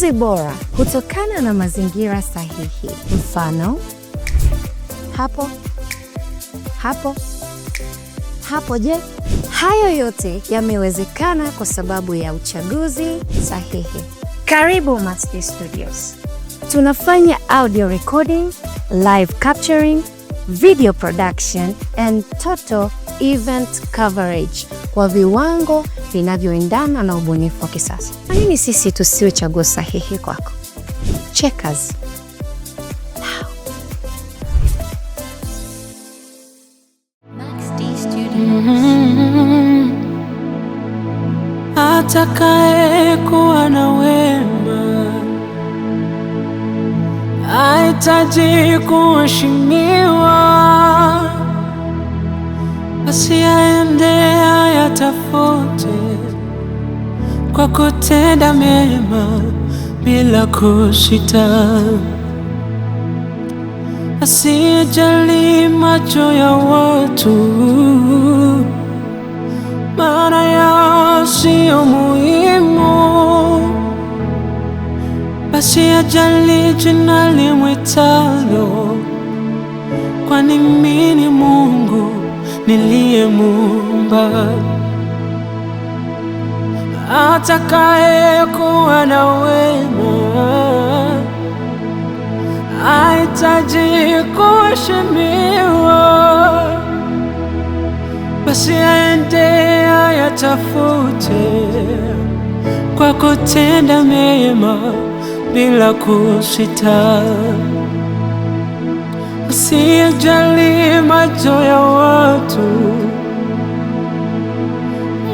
Kazi bora hutokana na mazingira sahihi. Mfano, hapo, hapo, hapo. Je, hayo yote yamewezekana kwa sababu ya uchaguzi sahihi. Karibu Max Studios. Tunafanya audio recording, live capturing, video production and total event coverage kwa viwango vinavyoendana na ubunifu wa kisasa. Kwa nini sisi tusiwe chaguo sahihi kwako? Checkers. Max D Studios. Atakaye kuwa na wema ahitaji kuheshimiwa, basi aende ayatafute kwa kutenda mema bila kusita, asijali macho ya watu, maana yao sio muhimu, basi ajali jina limwitalo, kwani mimi ni Mungu niliyemuumba. Atakaye kuwa na wema ahitaji kuheshimiwa, basi aende ayatafute kwa kutenda mema bila kusita, asijali macho ya watu,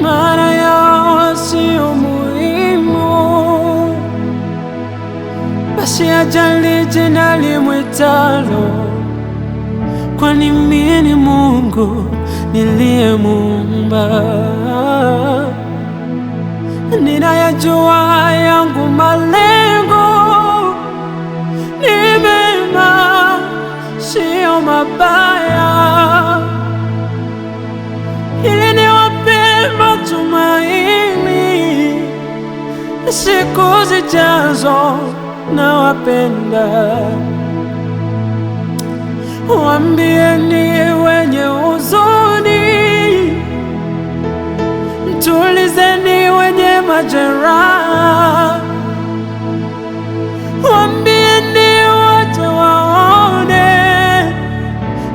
maana yao sio muhimu, basi ajali jina limwitalo, kwani mimi ni Mungu niliyemuumba. Ninayajua yangu malengo ni mema, sio mabaya, ili niwape matumaini siku zijazo. Nawapenda, waambieni wenye huzuni, mtulizeni wenye majeraha, waambieni wote waone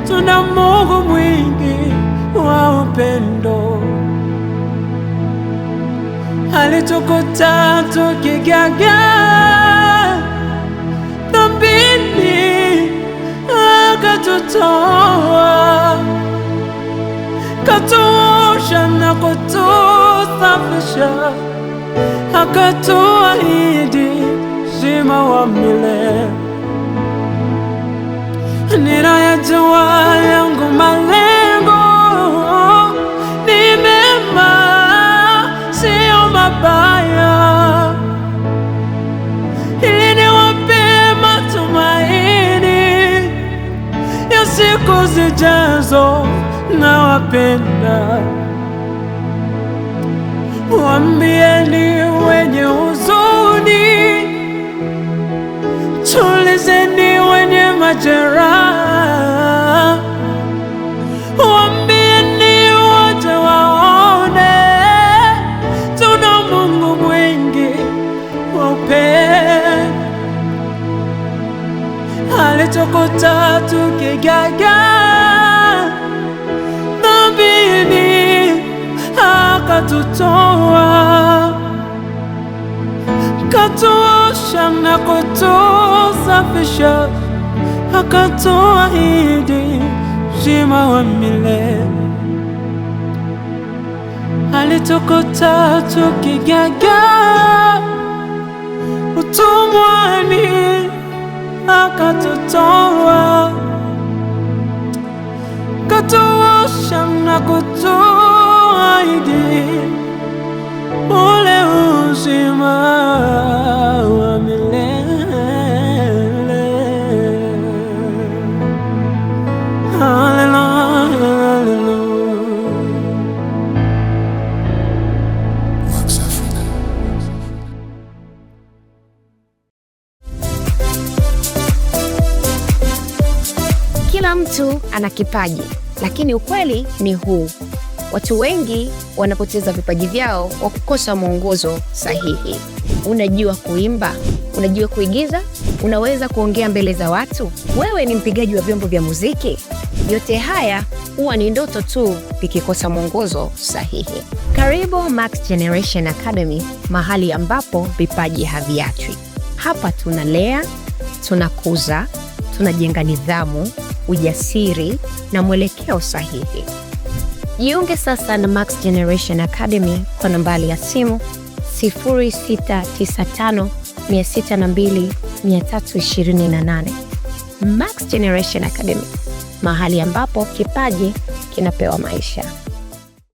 tuna Mungu mwingi wa upendo. Alitukuta tukigagaa dhambini, akatutoa, katuosha na kutusafisha, akatuahidi uzima wa milele. Ninayajua yangu malengo ni mema, sio mabaya, ili niwape matumaini ya siku zijazo. Nawapenda, waambieni wenye huzuni, tulizeni wenye majeraha, waambieni wote waone tuna Mungu mwingi wa upendo. Alitukuta tukigagaa dhambini, akatutoa, katuosha na kutusafisha, akatuahidi uzima wa milele. Alitukuta tukigagaa utumwani, akatutoa, katuosha na kutuahidi ule uzima wa milele. Hallelujah, hallelujah. Vox Africa. Kila mtu ana kipaji, lakini ukweli ni huu: watu wengi wanapoteza vipaji vyao kwa kukosa mwongozo sahihi. Unajua kuimba? Unajua kuigiza? Unaweza kuongea mbele za watu? Wewe ni mpigaji wa vyombo vya muziki? Yote haya huwa ni ndoto tu vikikosa mwongozo sahihi. Karibu Max Generation Academy, mahali ambapo vipaji haviachwi. Hapa tunalea, tunakuza, tunajenga nidhamu, ujasiri na mwelekeo sahihi. Jiunge sasa na Max Generation Academy kwa nambari ya simu 0695 602 328. Max Generation Academy, mahali ambapo kipaji kinapewa maisha.